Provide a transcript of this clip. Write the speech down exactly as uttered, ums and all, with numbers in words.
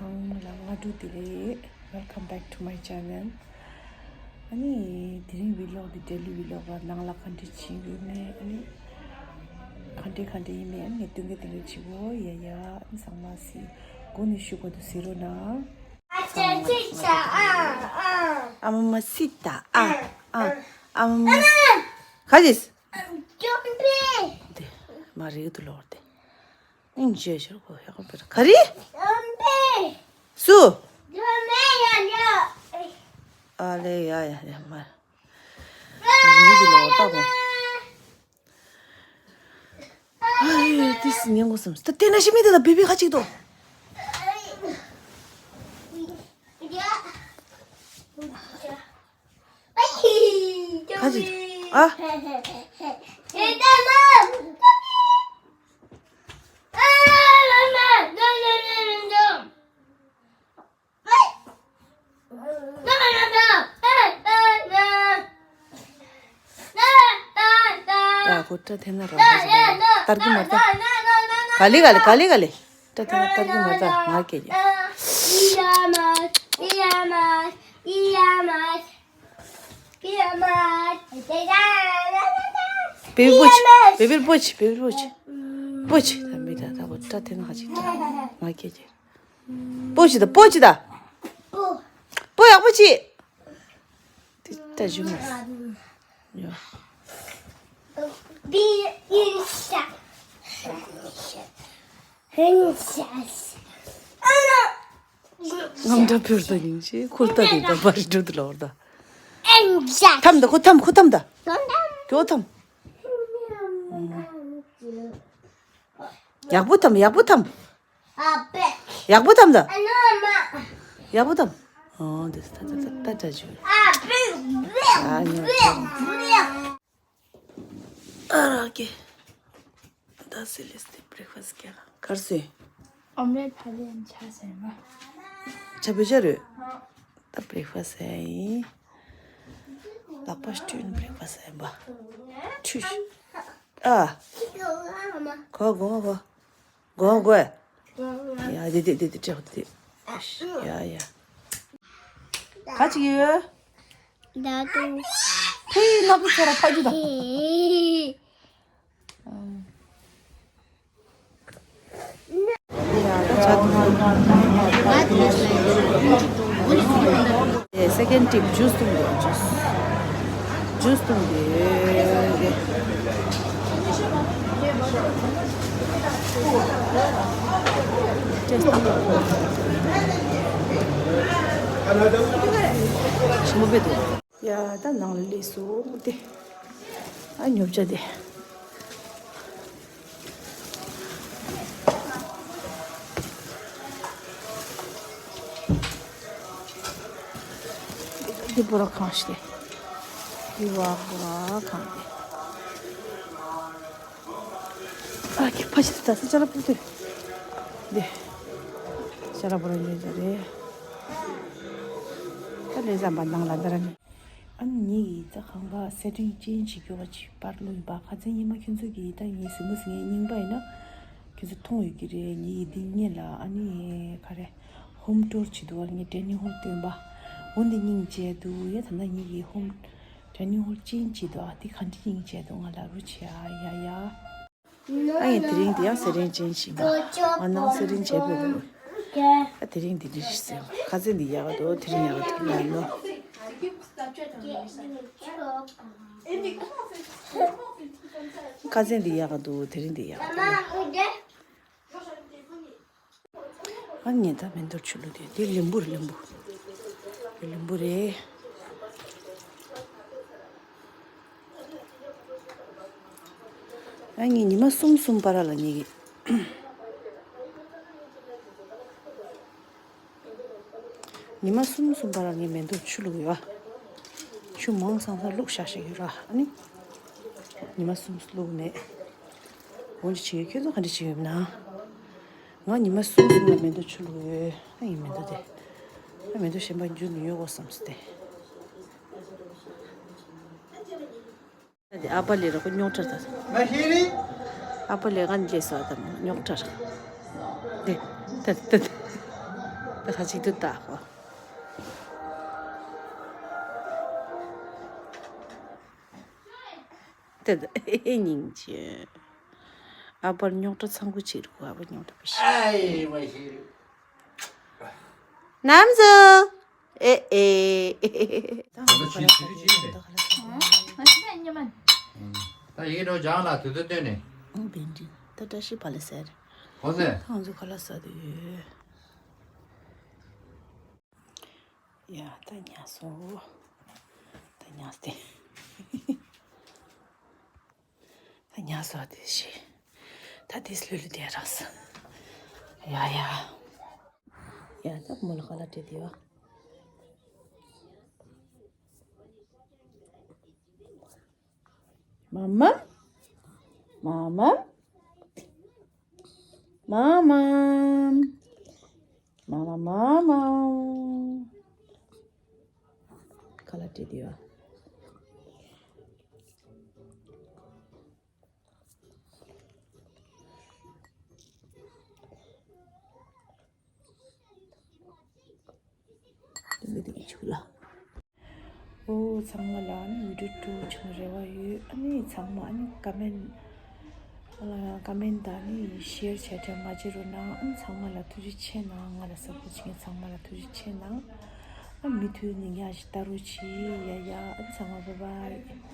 ལ་སྔ་དྲོ་བདེ་ལེགས། Welcome back to my channel. ཨ་ནི་དེ་རིང་བི་ལོག་འདི་daily vlog ལ་ནང་ལ་ག་འདྲ་བྱེད་ཡོད་མེད། ཨ་ནི་ག་འདྲ་ག་འདྲ་ཡིན་མེད། ཨ་ནི་སྟོན་གི་སྟོན་གི་བྱེད་གོ། ཡ་ཡ། ཨ་ནི་ཚང་མ་སི་གོ་ནི་ཤུ་གོ་དུ་སི་རོ་ན། ཨ་མ་མ་སི་ཏཱ་ཨ། ཨ། ཨ་མ་མ་སི། ག་ཅིས། དེ་མ་རིག་ཏུ་ལོར་ཏེ། ཨིན་ཇེ་ཤར་གོ་ཡག་པར་ག་རི། སུ། ཨ་ལེ་ཡ་ཡ་ཡ་མ། མི་གི་ལོ་ཏ་གོ། ཨ་ཡེ་ཏིས་ཉན་གོ་སམ་ཏ་ཏེ་ན་ཤི་མི་ཏེ་ད་བེ་བི་ཁ་ཅིག་ཏོ། ཁ་ཅིག་ཨ། ད་ཁོ་སྐྲ་འཐེན་ན་རང་ཁ་ཞིག་ལྟར་གི་མ་ལྟ། ག་ལེ་ག་ལེ་ག་ལེ་ག་ལེ། སྐྲ་འཐེན་ན་ལྟར་གི་མ་ལྟ། ང་སྐད་ཀྱི། བེ་བི་པོ་ཆི། བེ་བི་པོ་ཆི། བེ་བི་པོ་ཆི། པོ་ཆི། ད་མི་ད་ད་ཁོ་སྐྲ་འཐེན་ན་ཁ་ཅིག་ལྟ། ང་སྐད་ཀྱི། པོ་ཆི་ད། པོ་ཆི་ད། པོ། པོ་ཡག་པོ་ཆི། དེ་ལྟ་ཞུ་མ། ཡ། ངམ་འདྲ་བོར་ད་ཡིན་ཆེ་ཁོ་ལྟ་དེ་ད་པར་འགྲོ་དུ་ལོར་ད། ཐམ་ད་ཁོ་ཐམ་ཁོ་ཐམ་ད། ཁྱོ་ཐམ། ཡག་པོ་ཐམ་ཡག་པོ་ཐམ། ཡག་པོ་ཐམ་ད། ཡག་པོ་ཐམ། ཨོ་འདི་ད་ད་ད་ད་ད་ཅུ། ཨ་ཉོ་ཨ་ར་ཀེ། ད་སི་ལེས་ཏེ་བྷི་རེག་ཕ་སི་ཀེ་ལ་གར་སོས། ཨོམ་ལེ་ཕ་ལེ་ཡང་ཆ་ཟེར་མ། ཆ་བེ་ཆ་རེད། ད་བྷི་རེག་ཕ་སི་ཡིན། ལག་པ་སྤྲུལ་བྷི་རེག་ཕ་སི་ཡིན་པ། ཁྲུས། ཨ། གོ་གོ་གོ། གོ་གོ། ཡ་དེ་དེ་དེ་དེ་དྲེག་དེ་དེ། ཡ་ཡ། ག་ཅིག་ཡོད། ད་དུང་། ཕེ་ནག་པོ་ཚོ་ར་ཕ་རྒྱུད་དང་། ཡ་ད་ཆ་དུང་། ཨེ་སེ་ཀེན་ཊིབ་ཇུས་བཏུང་དགོས། ཇུས། ཇུས་བཏུང་དགོས། ཆེན་པོ་བེད་དུ། ཡ་ད་ནང་ལ་སླེབས་སོང་སྟེ། ཨ་ཉོ་ཆ་དེ། འདི་བོ་ར་ཁང་ཞིག་སྟེ། འདི་བ་བོ་ར་ཁང་སྟེ། ཨ་ཁྱི་ཕ་ཞིག་ད་སི་ཅ་ལ་པུ་ཏེ། འདི། ཅ་ལ་པུ་ར་ཉོས་ད་རེད། ད་ལས་བསམ་པ་ནང་ལ་འདི་ར་ནི། ཨ་ནི་ངེད་ཀྱིས་ད་གང་ག་སེ་ཊིང་ཅན་བྱེད་རྒྱུ་བ་ཅིག་པར་བླུགས་ཡིན་པ། ཁ་ཚན་ཉི་མ་ཁྱོད་ཚོ་གིས་ད་ངའི་སི་མོ་སི་ངའི་རྙིང་པ་ཡིན་ན་ཁྱོད་ཚོ་མཐོང་ཡོད་ཀྱི་རེད། ངེད་ཀྱིས་འདི་སྔོན་ལ་ཨ་ནི་ག་རེ་ཧོམ་ཊུར་བྱེད་དུས་ཨ་ནི་ངས་ཌའི་ནིང་ཧོལ་བཏོན་པ་འོ་འདི་སྙིང་རྗེ་འདུག་ཡ་ད་ནི་ངེད་ཀྱིས་ཧོམ་ཌའི་ནིང་ཧོལ་ཅན་བྱེད་དུས་ཨ་འདི་ག་འདྲ་སྙིང་རྗེ་འདུག་ང་ལ་རུ་བྱེད་ཨ་ཡ་ཡ། ཨ་ཡིན་དེ་རིང་འདི་ཡང་སེ་རིང་ཅན་ཞིག་འདུག་ང་ནང་སེ་རིང་བྱས་པའི་འདུག་ཨ་དེ་རིང་འདི་འདྲ་ཞིག་ཟེར་བ། ཁ་ཚན་འདི་ཡག་ག་འདུག་དེ་རིང་ཡག་ག་འདུག་ལ་ནོ། ཁ་ཚན་འདི་ཡག་ག་འདུག་དེ་རིང་འདི་ཡག་ག་འདུག་ཨ་ངས་ད་མེ་འདོར་ཆུ་ལུག་དེ་དེ་ལིམ་བུ་རེད། ལིམ་བུ། ལིམ་བུ་རེད། ཨ་ངས་ཉི་མ་གསུམ་གསུམ་བར་ལ་ངེད་ཀྱི་ཉི་མ་གསུམ་གསུམ་བར་ལ་ངས་མེ་འདོར་ཆུ་བླུགས་ཡོད། ཆུ་མང་སང་སང་བླུགས་བཞག་བཞག་ཡོད་ར། ཨ་ནི་ཉི་མ་གསུམ་བླུགས་མེད། འོན་ཅི་བྱེད་ཀྱི་ཁྱོད་ཚོ་ག་འདྲ་བྱེད་ཡོད་ན། ང་ཉི་མ་གསུམ་གསུམ་ལ་མེ་འདོར་ཆུ་བླུགས་ཡོད། ཨ་ཡིན་མེ་འདོར་དེ། ཨ་མེ་འདོར་གཞན་པ་འཇུ་ནི་ཡོད་གོ་བསམ་སྟེ། ཨ་དེ་ཨ་ཕ་ལས་ར་ཁོ་རྙོག་དྲ་ད། ཨ་ཕ་ལས་ང་ལས་སོ་ཨ་ད་རྙོག་དྲ་ར། དེ། ད་ད་ད། ཁ་ཅིག་ཏུ་བལྟ་ཧོ། དེ་ད་ཨེ་སྙིང་རྗེ། ཨ་ཕར་རྙོག་དྲ་ཚང་གུ་ཅིག་རུ་ཨ་ཕར་རྙོག་དྲ་པི་ཤི། ཨའི་མ་ཤི། ནམ་ཟུ། ཨེ་ཨེ། ད་ང་ཚོ་ཕྱི་ཕྱི་ཕྱི་ནས། ད་ཡིག་འགྲོ་ལྗང་ལ་དུས་ཚོད་བཏོན་ནས། ཨང་བེན་ཏི། ད་བཀྲ་ཤིས་བ་ལེ་ཟེར། ཧོ་ཟེར། ད་ང་ཚོ་ཁ་ལག་ཟ་དུས་ཡོད། ཡ་ད་ཉལ་སོང་། ད་ཉལ་སྟེ། ད་ཉལ་སོང་དེ་ཤི། ད་དེས་ལྷོད་ལྷོད་དེ་རགས། ཡ་ཡ། ཡ་ད་མོ་ལ་ཁ་ལག་སྤྲད་དེ་ཡོད། མ་མ། མ་མ། མ་མ། མ་མ་མ་མ། ཁ་ལག་སྤྲད་དེ་ཡོད། འདི་འདི་ཆུ་ལ། ཨོ་ཚང་མ་ལ་ཨ་ནི་བི་ཌིའོ་ཏུ་ཆུང་རེ་བ་ཡོད། ཨ་ནི་ཚང་མ་ཨ་ནི་ཀ་མེན་ཨ་ཀ་མེན་དང་ཨ་ནི་ཤེར་བྱས་བྱས་མ་བརྗེད་རོགས་གནང་། ཨ་ནི་ཚང་མ་ལ་ཐུགས་རྗེ་ཆེ་གནང་། ང་ལ་སབ་པོར་བྱེད་མཁན་ཚང་མ་ལ་ཐུགས་རྗེ་ཆེ་གནང་། ཨ་མུ་མཐུད་ནས་ཉག་ཅིག་ལྟ་རོགས་གྱིས། ཡ་ཡ། ཨ་ཚང་མ་བྷའི་བྷའི།